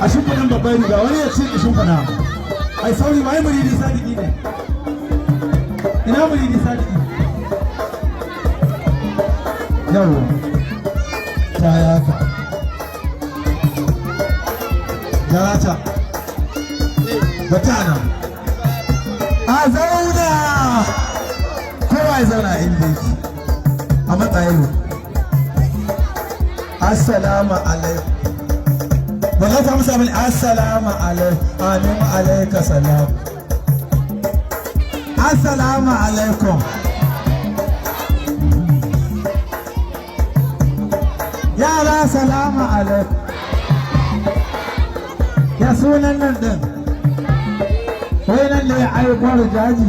A shimfiɗin babbar riga, wani ya ce shimfiɗa. Ai sauri, wai muridi sadiki ne? Ina muridi sadiki? Yau ta yaka jarata bata nan. A zauna, kowa ya zauna inda yake a matsayin. Assalamu alaikum. Ba za ku amsa mini. Assalamu alaikum. Amin, alaika salam. Assalamu alaikum. Yara, salamu alaikum. Ya sunan nan din? Wai nan ne aikwar jaji.